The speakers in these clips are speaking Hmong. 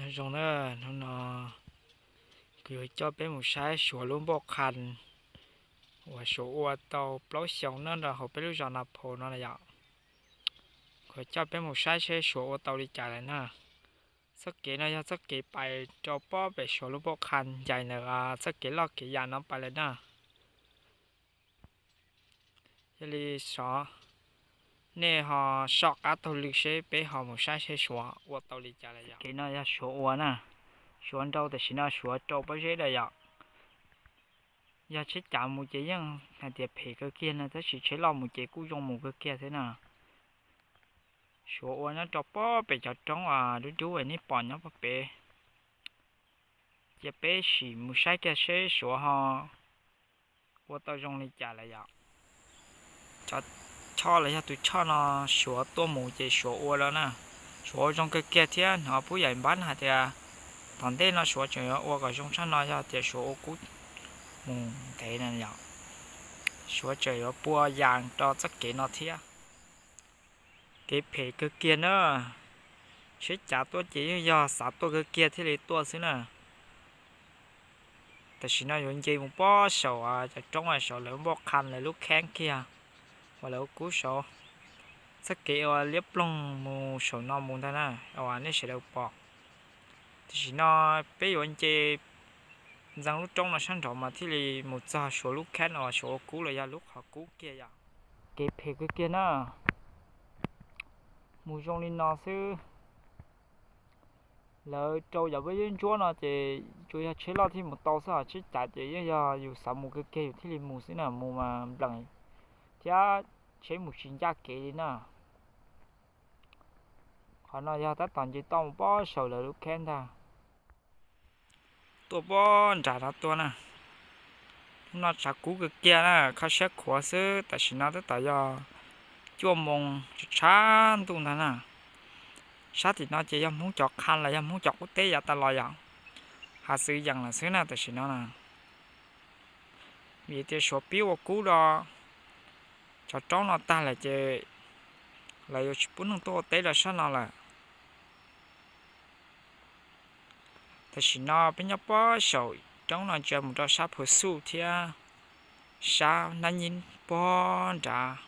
Nyob zoo na, hnub no kuv yuav coj peb mus saib Suav lub npauj qha uas Suav ua tau plaub xyoo nyob rau hauv peb lub zos Nas Phos no na yom. Kuv coj peb mus saib seb Suav ua tau li cas lawm na. Txoj kev no yog txoj kev pais rau pob pem Suav lub npauj qha ncaim ntawm txoj kev loj kev yam no pais lawm na. Yog li xyov nej ho soj qab taug lw seb peb ho mus saib seb Suav ua tau li cas lawm yom. Kev no yog Suav ua na, Suav nrau tam sim no Suav rau pob zeb lawm yom. Yog tsheb cav mus ces yeej hais tias phem kawg kiag no, tab sis tsheb loj mus ces kuj zoo mus kawg kiag thiab na. Suav ua nyob rau pob pem cov roob dub dub nej pom nyob pob pem. Cia peb sim mus saib kiag seb Suav ho ua tau zoo li cas lawm yom. Cov choj los yog tus choj no Suav tuaj mus ces Suav ua lawm na. Suav ua zoo kawg kiag thiab, hnov Pub Yam Npab hais tias tom ntej no Suav tseem yuav ua kom zoo tshaj no yog tias Suav ua kub mus ntev na yom. Suav tseem yuav pua yas rau txoj kev no thiab. Kev phem kawg kiag na, tsheb cav tuaj ces yeej yog xav tuaj kawg kiag thiaj li tuaj xwb na. Tam sim no yuav nce mus pob saum cov roob saum lawv npauj qha lawv lub kheeb kiag, uas lawv kub saud, txoj kev uas liab ploog mus saum no mus ntag na, uas nej sawv daws pom. Tam sim no peb yuav nce ntxeev lub roob no sab nraud mas thiaj li mus txog Suav lub kheeb uas Suav ua kub los yog lub qhov kub kiag yom. Kev phem kawg kiag na, mus zoo li no xwb. Lawv rau cov pob zeb ntsuab no ces tsuas yog tsheb loj thiaj mus tau xwb, tsheb cav ces yeej yog yus xav mus kawg kiag yus thiaj li mus xwb na, mus mas nplees thiab tsheb mus tsis ncaj kev li na. Qhov no yog tab tom nce toj mus pob saum lawv lub kheeb ntag. Tuaj pob nram no tuaj na, hnub no tshav kub kawg kiag na, kho siab khuav xwb. Tam sim no tab tom yog cuaj moos tshav ntuj ntag na. Sab tim no ces yog Hmoob cov qha los yog Hmoob cov qub teb yav tas los yom, hav xwb yees lawm xwb na tam sim no na. Vim tias Suav pib ua kub rau cov roob no tag lawm ces lawv yuav tsis pub neeg tuaj ua teb rau sab no lawm. Tam sim no peb nyob pob saum roob no ntsia mus rau sab Phuv Xuj thiab sab Nab Nyib pob nrad.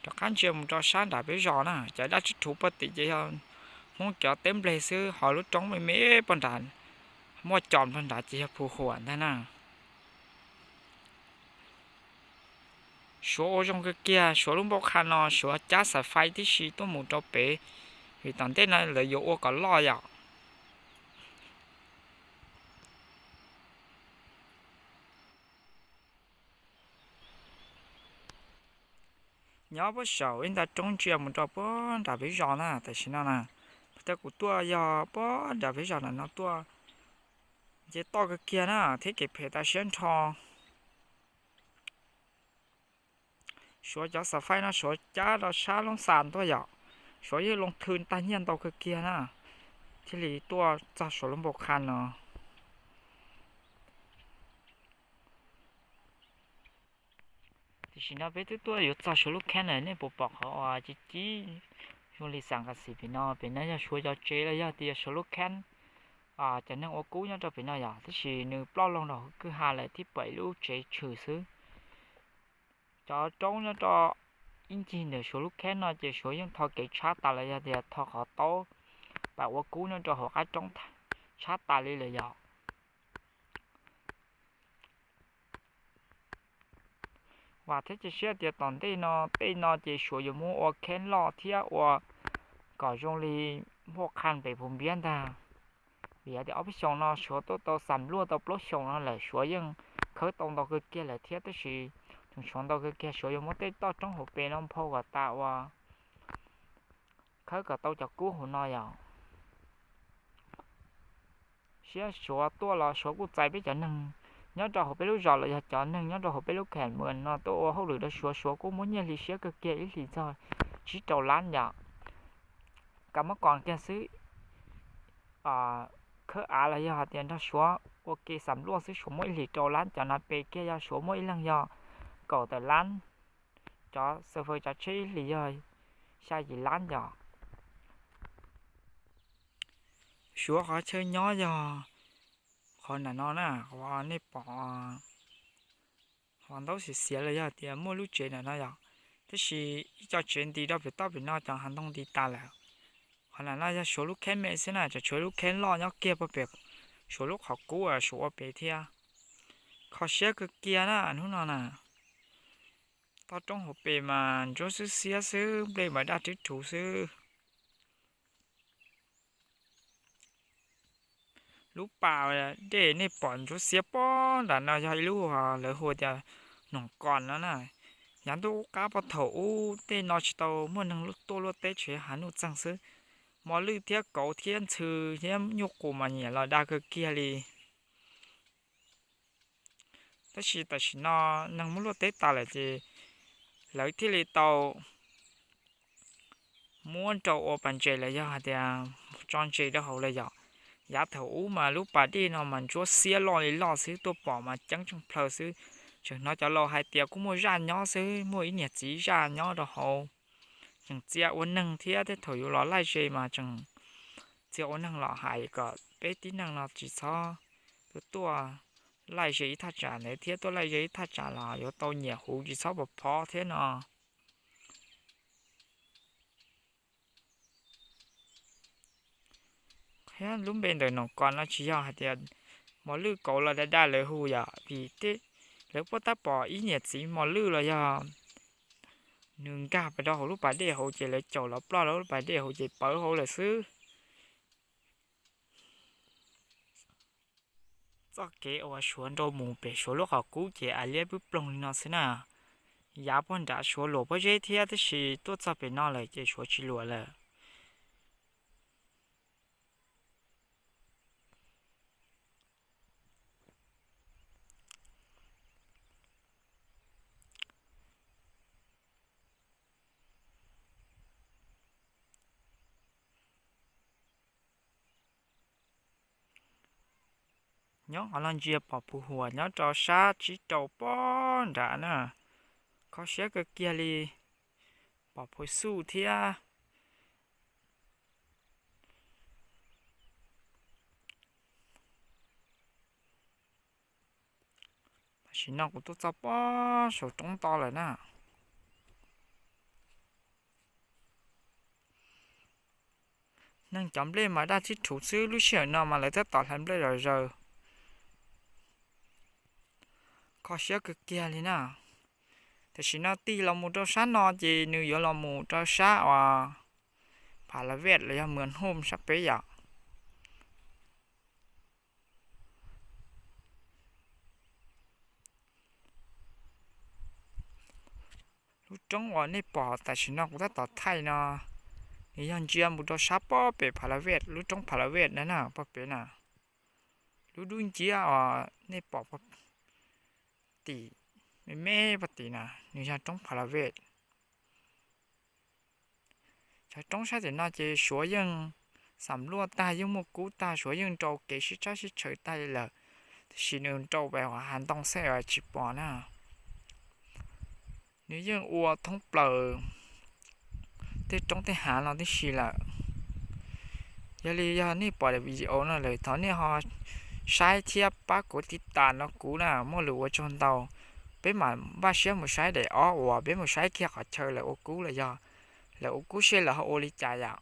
Rov qab ntsia mus rau sab nram peb zos na, cov dab tsib rhuv poj tim ces yog Hmoob cov teb nplej xwb, ho lub roob me me poj nrad muaj cos nplog nrad ces yog Phu Huam ntag na. Suav ua zoo kawg kiag, Suav lub npauj qha no Suav cab xav fais tib si tuaj mus rau pem, vim tom ntej no lawv yuav ua kom loj yom. Nyob puag saum ib nta roob ntsia mus rau puag nram peb zos na, tam sim no na, tej kuv tuaj yog puag nram peb zos na no tuaj, nce toj kawg kiag na thiab kev phem tas siab nrho. Suav cov xav fais no Suav cab rau sab Loob Xas tuaj yom, Suav yeej loo thw tag nyiaj ntau kawg kiag na, thiaj li tuaj txog Suav lub npauj qha no. Tam sim no peb twb tuaj yuav txog Suav lub kheeb lawm, nej puas pom qhov uas ci ci zoo li xam kas xim pem no? Pem no yog Suav cov tsev los yog tias Suav lub kheeb, cov neeg ua kub nyob rau pem no yom, tab sis nws ploj loo rau hauv kwj ha lawm thiab pom ib lub tsev tshwm xwb. Cov roob nyob rau ib ncig ntawm Suav lub kheeb no ces Suav yeej tho kev tshab tas los yog tias tho qhov taub pam ua kub nyob rau hauv qab roob tshab tas li lawm yom. Vam thiab cia siab tias tom ntej no tej no ces Suav yuav muab ua kheeb loj thiab ua kom zoo li npauj qha pem Phu Npiab ntag. Vim hais tias ob peb xyoos no Suav tuaj tau xam luaj tau plaub xyoos no lawm, Suav yeej khawb tau ntau kawg kiag lawm thiab, tab sis tseem tshuav ntau kawg kiag, Suav yuav muab tej toj roob hauv pes no nphau kom tas uas khawb kom tau cov kub hauv no yom. Siab Suav tuaj los Suav kuj txais peb cov neeg nyob rau hauv peb lub zos los yog cov neeg nyob rau hauv peb lub kheem mus no tuaj ua hauj lwm rau Suav, Suav kuj muab nyiaj hli siab kawg kiag, ib hlis txog tsib rau lab yom. Kav muab kos kiag xwb, khawb av los yog hais tias nrog Suav ua ke xam luaj xwb Suav muab ib hlis rau lab, cov nas pes kiag yog Suav muab ib leeg yog kaum tawm lab, cov xav fawb cov tsheb ib hlis yog xya yim lab yom. Suav qhov chaw nyob yog qhov nram no na, qhov nej pom, qhov ntaub xiav xiav los yog tias muaj lub tsev nram no yom. Tab sis ib co tsev nti rau pem toj pem no cov hav ntoo nti tas lawm. Qhov nram no yog Suav lub kheeb me xwb na, tseem tshuav lub kheeb loj nyob kiag puag pem Suav lub qhov kub uas Suav ua pem thiab. Kho siab kawg kiag na hnub no na. Toj roob hauv pes mas ntsuab xwb xiab xwb, nplej mas daj rhwb rhuv xwb. Lub pas dej nej pom ntsuab xiab pob nram no yog ib lub lawv hu tias Noom Kos no na. Yav ntuj ub qab puag thaum ub tej no tsis tau muaj neeg tuaj luaj teb, tseem hav nuj txeeg xwb. Mos lwj thiab kauv thiab ntxhw thiab nyuj qus mas nyiam los da kawg kiag li. Tab sis tam sim no neeg muab luaj teb tas lawm ces lawv thiaj li tau muab rau ua pas ntses los yog hais tias tso ntses rau hauv lawm yom. Yav thaum ub mas lub pas dej no mas ntsuab xiab loj li loj xwb, tuaj pom mas ceeb tsheej plhaw xwb. Tseem hnov cov laus hais tias kuj muaj zaj nyob xwb, muaj ib niag txiv zaj nyob rau hauv. Tseem txia ua neeg thiab, tej thaum yuav los laij ze mas tseem txia ua neeg los hais kom peb tib neeg no tsis txhob tuaj laij ze ib thaj tsam ntawd thiab, tuaj laij ze ib thaj tsam los yuav tau nyiam huv, tsis txhob pov phob thiab no. Thiab lub npe ntawm Noom Kos no tsis yog hais tias mos lwj kauv los da da lawv hu yom, vim tej lawv puab tab pom ib niam txiv mos lwj los yog nws nkag pas rau hauv lub pas dej hauv ces lawv caum los ploj rau lub pas dej hauv ces pawv hauv lawm xwb. Txoj kev uas Suav nrau mus pem Suav lub qhov kub ces a liab pwb ploog li no xwb na. Yav puag nrad Suav luam pob zeb thiab, tab sis tuaj txog pem no lawm ces Suav tsis luam lawm. Nyob qhov no ntsia pom puv huam nyob rau sab tsib rau pob nrad na. Kho siab kawg kiag li, pom phuv xuj thiab. Tam sim no kuv tuaj txog pob saum roob to lawm na. Neeg cov nplej mas daj tib rhuv xwb, lub sij hawm no mas lawv tab tom hlais nplej zom zaws. Kho siab kawg kiag li na. Tam sim no tig los mus rau sab no ces nws yuav los mus rau sab uas Pha La Vej los yog Mws Hom sab peb yom. Lub roob uas nej pom tam sim no kuv tab tom thaij no, nws yog ntsia mus rau sab pob pem Pha La Vej, lub roob Pha La Vej na, pob pem na. Lub dub nciab uas nej pom tim me me pob tim na, nws yog roob Pha La Vej. Cov roob sab tim no ces Suav yeej xam luaj tag, yeej muaj kub tag, Suav yeej nrau kev sib tshab sib tshaws tag li lawm, tiam sis nws nrau pem hav ntoo xwb tsis pom na. Nws yeej ua thoob plaws tej roob tej hav no tib si lawm. Yog li yog nej pom daim video no lawm thov nej ho saib thiab pab kuv tiv tas no kuv na, muaj lus ua tsaug ntau. Peb mam npaj siab mus saib daim ob uas peb mus saib kiag qhov chaw lawv ua kub los yog lawv ua kub seb lawv ho ua li cas yom.